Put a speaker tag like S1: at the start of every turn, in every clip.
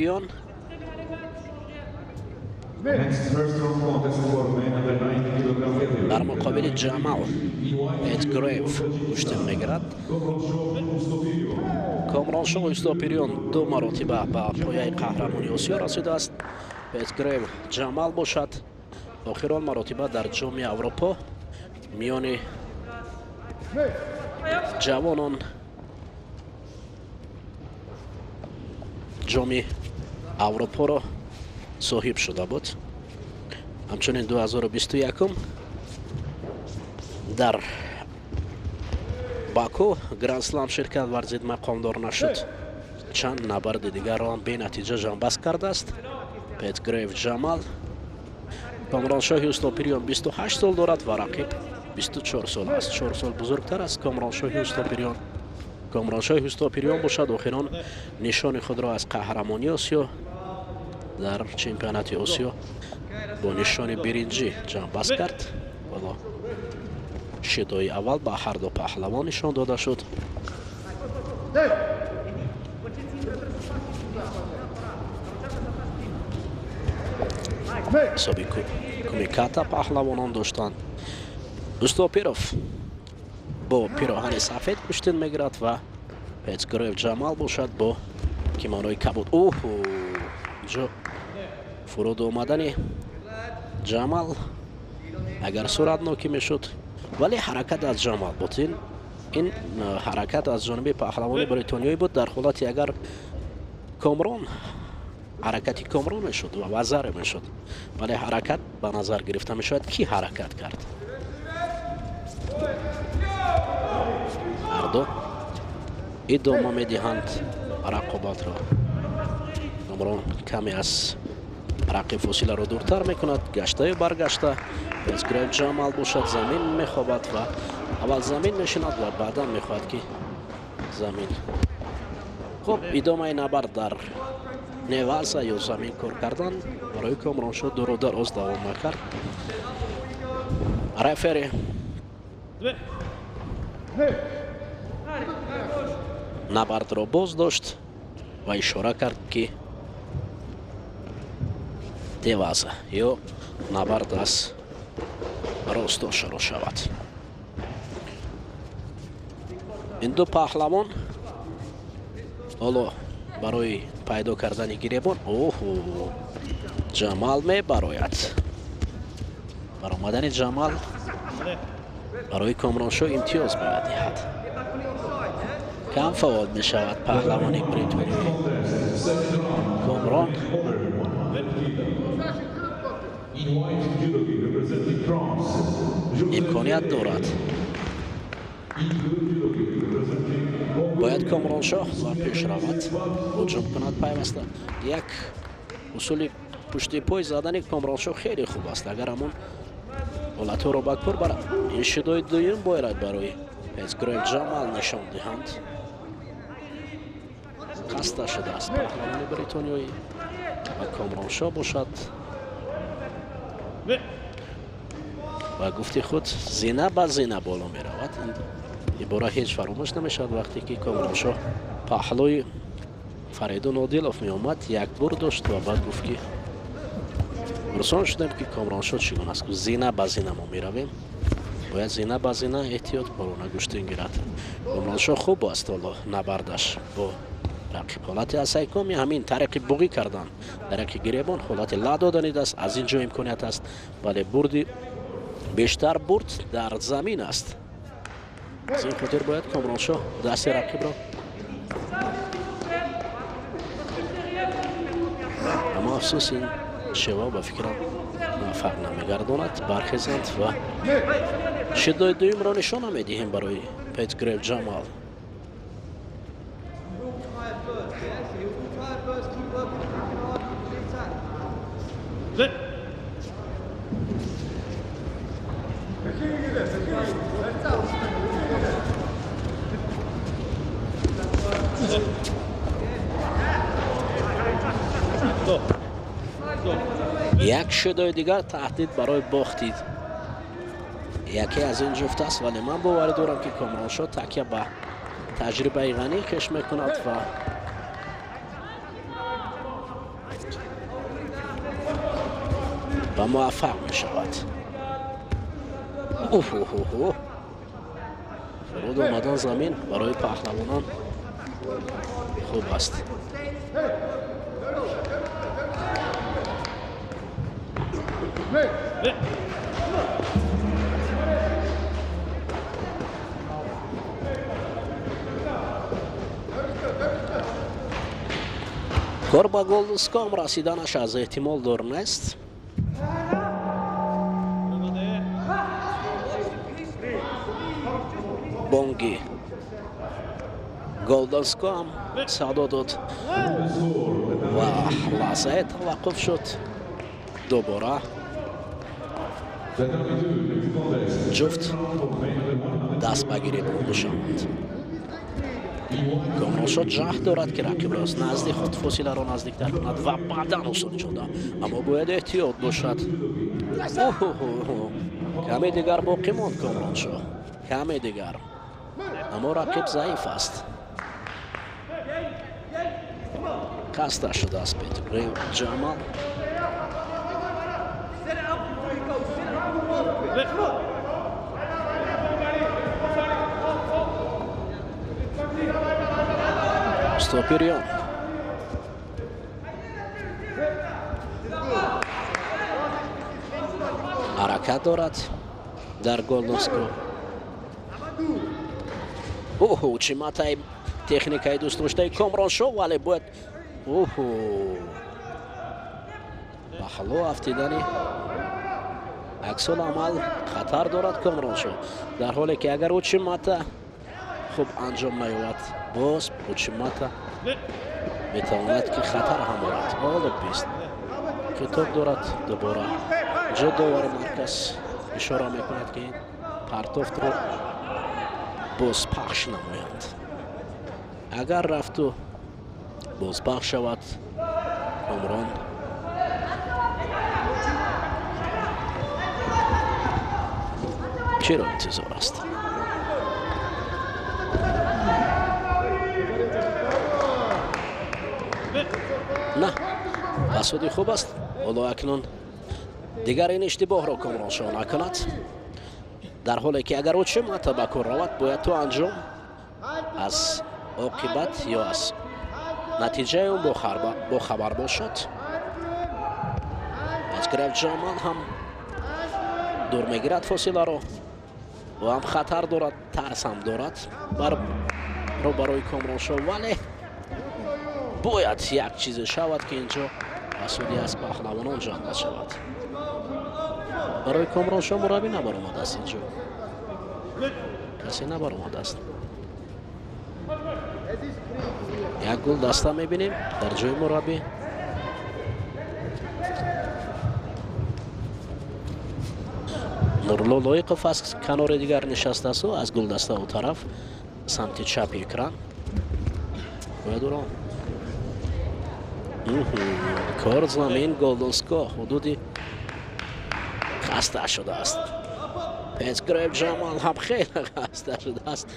S1: Пирён.
S2: Next first round contest for men under 90 kilogram category.
S1: Дар муқобили Ҷамал Петгрев гӯштин мегирад. Комроншоҳ Устопириён ду маротиба ба пояи қаҳрамони Осиё расидааст. Петгрев Ҷамал бошад, охирон маротиба дар Ҷоми Аврупо миёни ҷавонон Ҷоми Аврупоро соҳиб шуда буд. Ҳамчунин 2021 дар Баку Грандслам ширкат варзид, мақомдор нашуд. Чанд набарди дигарро ҳам бенатиҷа ҷамъбаст кардааст Петгрев Ҷамал. Комроншоҳи Устопириён 28 сол дорад ва рақиб 24 сол аст, 4 сол бузургтар аст Комроншоҳи Устопириён. Комроншоҳи Устопириён бошад, охирон нишони худро аз қаҳрамонии Осиё дар чемпионати Осиё бо нишони биринҷӣ ҷамъбаст кард. Ҳоло шидои аввал ба ҳарду паҳлавон нишон дода шуд. Ҳисоби кумиката паҳлавонон доштанд. Устопиров бо пироҳани сафед гӯштин мегирад ва Петгрев Ҷамал бошад бо кимонои кабуд. Оҳу, инҷо фуруд омадани Ҷамал агар суратнокӣ мешуд, вале ҳаракат аз Ҷамал буд. Ин ҳаракат аз ҷониби паҳлавони бритониёӣ буд. Дар ҳолати агар Комрон, ҳаракати Комрон мешуд ва вазаре мешуд, вале ҳаракат ба назар гирифта мешавад, ки ҳаракат кард. Ҳарду идома медиҳанд рақобатро. Комрон каме аз рақиб фосиларо дуртар мекунад, гаштаю баргашта. Петгрев Ҷамал бошад, замин мехобад ва аввал замин мешинад ва баъдан мехоҳад, ки замин. Хуб, идомаи набард дар неваза ё замин кор кардан барои Комроншоҳ дуру дароз давом накард. Рефери набардро боз дошт ва ишора кард, ки деваза ё набард аз росто шурӯъ шавад. Ин ду паҳлавон ҳоло барои пайдо кардани гиребон. Оҳу, Ҷамал мебарояд. Баромадани Ҷамал барои Комроншоҳ имтиёз бояд диҳад. Кам фаъол мешавад паҳлавони бритониёӣ Комрон.
S2: In white judogi representing France,
S1: Имконият дорад.
S2: In blue judogi representing
S1: Бояд Комроншоҳ ба пеш равад, ҳуҷум кунад пайваста. Як усули пушти пой задани Комроншоҳ хеле хуб аст, агар ҳамон ҳолатҳоро ба кор барад. Ин шидои дуюм бояд барои Петгрев Ҷамал нишон диҳанд. Хаста шудааст паҳлавони бритониёӣ ва Комроншоҳ бошад, ба гуфти худ, зина ба зина боло меравад. Ин ибора ҳеҷ фаромӯш намешавад. Вақте ки Комроншоҳ паҳлӯи Фаридун Одилов меомад, як бур дошт ва баъд гуфт, ки пурсон шудем, ки Комроншоҳ чӣ гуна аст. Гуфт: «Зина ба зина мо меравем, бояд зина ба зина эҳтиёткорона гӯштин гирад». Комроншоҳ хуб аст ҳоло набардаш бо рақиб. Ҳолати асайкоми, ҳамин тариқи буғӣ кардан, тариқи гиребон, ҳолати ла додани даст, аз ин ҷо имконият аст, вале бурди бештар бурд дар замин аст. Аз ин хотир бояд Комроншоҳ дасти рақибро, аммо афсӯс, ин шева ба фикрам муваффақ намегардонад. Бархезанд ва шидои дуюмро нишона медиҳем барои Петгрев Ҷамал.
S3: Will tire first, yeah? So he will tire first, keep working, attacking hard, the attack.
S1: Як шидои дигар таҳдид барои бохтид яке аз ин ҷуфт аст, вале ман боварӣ дорам, ки Комроншоҳ такя ба таҷрибаи ғанӣ хеш мекунад ва Ва муваффақ мешавад. Уфуҳуҳу, фуруд омадан замин барои паҳлавонон хуб аст. Кор ба голдуском расиданаш аз эҳтимол дур нест. Бонги голденском садо дод ва лаҳзае таваққуф шуд. Дубора ҷуфт даст ба гиребон мешаванд. Комроншо ҷаҳд дорад, ки рақибро аз назди худ фосиларо наздиктар кунад ва баъдан осонӣ шуда, аммо бояд эҳтиёт бошад. Каме дигар боқӣ монд, Комроншо, каме дигар, аммо рақиб заиф аст. Хаста шудааст Петгрев Ҷамал. Стопирион ҳаракат дорад дар голдонско. Оҳо, чиматаи техникаи дӯстдоштаи Комроншо, вале бояд оҳо, паҳлӯ афтидани аксул амал хатар дорад Комроншо, дар ҳоле ки агар учимата хуб анҷом наёбад, боз учимата метавонад, ки хатар ҳам орад. Олиб бист хитоб дорад. Дубора инҷо довари марказ ишора мекунад, ки партофтро бозпахш намоянд. Агар рафту бозпахш шавад, Комрон чиро интизор аст? На, пасуди хуб аст. Ҳоло акнун дигар ин иштибоҳро Комроншо накунад, дар ҳоле ки агар учимата ба кор равад, бояд то анҷом аз оқибат ё аз натиҷаи он бохабар бошад. Аз Ҷамал ҳам дур мегирад фосиларо ва ҳам хатар дорад, тарс ҳам дорад бар рӯбарои Комроншо, вале бояд як чизе шавад, ки инҷо масъули аз паҳлавонон ҷанга шавад. Барои Комроншо мураббӣ набаромадааст, инҷо касе набаромадааст. Як гул даста мебинем дар ҷои мураббӣ. Нурулло Лоиқов аз канори дигар нишастааст, аз гулдаста у тараф, самти чапи экран. Бояд уро кор замин голдонско ҳудуди хаста шудааст. Петгрев Ҷамал ҳам хеле хаста шудааст.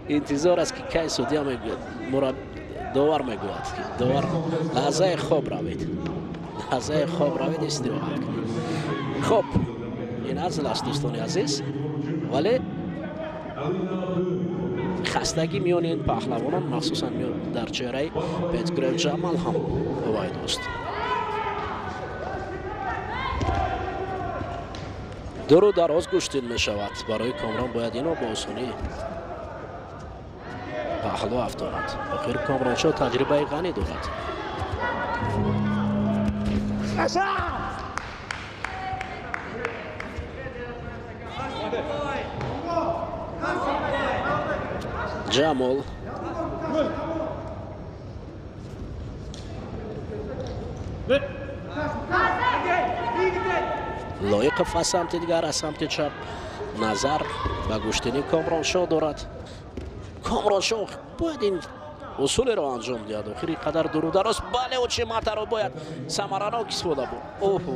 S1: Интизор аст, ки кай судья мегӯяд, довар мегӯяд, ки довар, лаҳзаи хоб равед, лаҳзаи хоб равед, истироҳат кунед. Хоб, ин азл аст, дӯстони азиз, вале хастагӣ миёни ин паҳлавонон, махсусан дар чеҳраи Петгрев Ҷамал ҳам ҳувайдост. Дуру дароз гӯштин мешавад. Барои Комрон бояд ино бо осонӣ паҳлӯ афтонад. Охир Комроншо таҷрибаи ғанӣ дорад. Ҷамол Лоиқов аз самти дигар, аз самти чап назар ба гӯштини Комроншо дорад. Комроншо бояд ин усулеро анҷом диҳад. Охир ин қадар дуру дароз, бале, учиматаро бояд самаранок истифода бурд. Оҳо,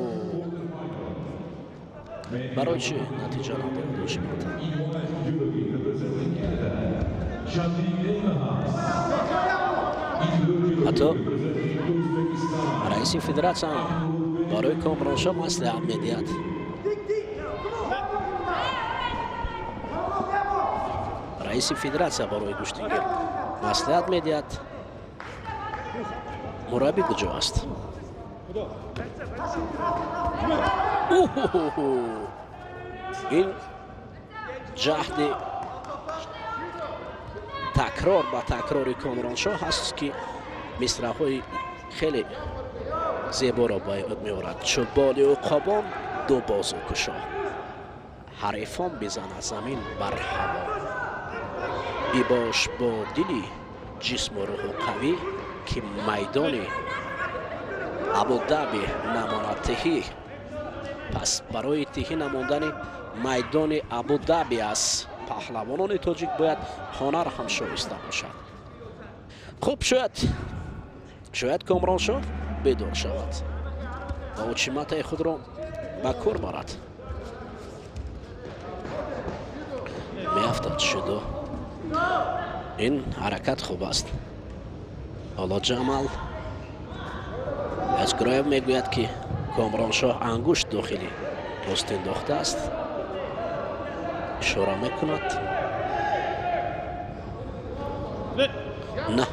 S1: барои чӣ натиҷа надорад учимата? Ҳатто раиси федератсия ҳам Барои Комроншоҳ маслиҳат медиҳад. Раиси федератсия барои гӯштингир маслиҳат медиҳад. Мураббӣ куҷо аст? Ин ҷаҳди такрор ба такрори Комроншоҳ ҳаст, ки мисраҳои хеле зеборо ба ёд меорад. Чу боли уқобон ду бозу кушо, ҳарифон бизанад замин бар ҳаво. Бибош бо дили ҷисму рӯҳу қавӣ, ки майдони Абудаби намонад тиҳӣ. Пас барои тиҳӣ намондани майдони Абудаби аз паҳлавонони тоҷик бояд ҳунар ҳам шоиста бошад. Хуб, шояд Комроншоҳ бедор шавад ва учиматаи худро ба кор барад. Меафтад шудо. Ин ҳаракат хуб аст. Ҳоло Ҷамал Эсгроев мегӯяд, ки Комроншоҳ ангушт дохили пӯст андохтааст. Ишора мекунад. На,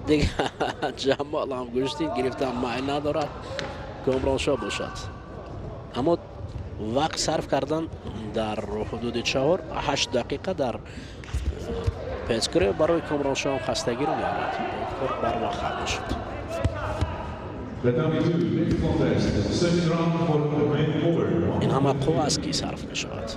S1: дига Ҷамол ҳам гӯштин гирифтан майл надорад. Комроншоҳ бошад. Аммо вақт сарф кардан дар ҳудуди 4-8 дақиқа дар Пецкурев барои Комроншоҳ ҳам хастагиро меорад. Кор барвақт хатм шуд. Ин ҳама қувва аст, ки сарф мешавад.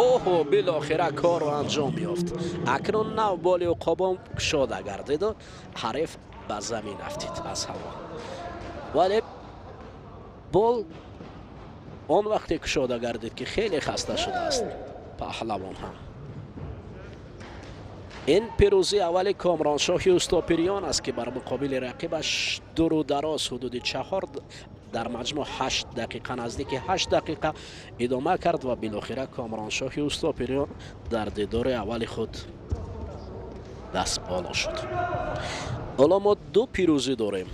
S1: Оҳо, билохира корро анҷом ёфт. Акнун нав боли уқобон кушода гардиду ҳариф ба замин афтид аз ҳаво. Вале бол он вақте кушода гардид, ки хеле хаста шудааст паҳлавон ҳам. Ин пирӯзии аввали Комроншоҳи Устопириён аст, ки бар муқобили рақибаш дуру дароз ҳудуди 4, дар маҷмӯъ 8 дақиқа, наздики 8 дақиқа идома кард ва билохира Комроншоҳи Устопириён дар дидори аввали худ даст боло шуд. Ҳоло мо ду пирӯзӣ дорем.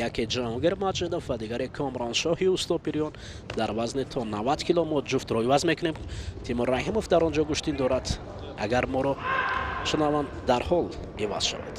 S1: Яке Ҷаҳонгир Маҷидов ва дигаре Комроншоҳи Устопириён дар вазни то 90 кило. Мо ҷуфтро иваз мекунем. Тимур Раҳимов дар он ҷо гӯштин дорад. Агар моро шунаванд, дарҳол иваз шавад.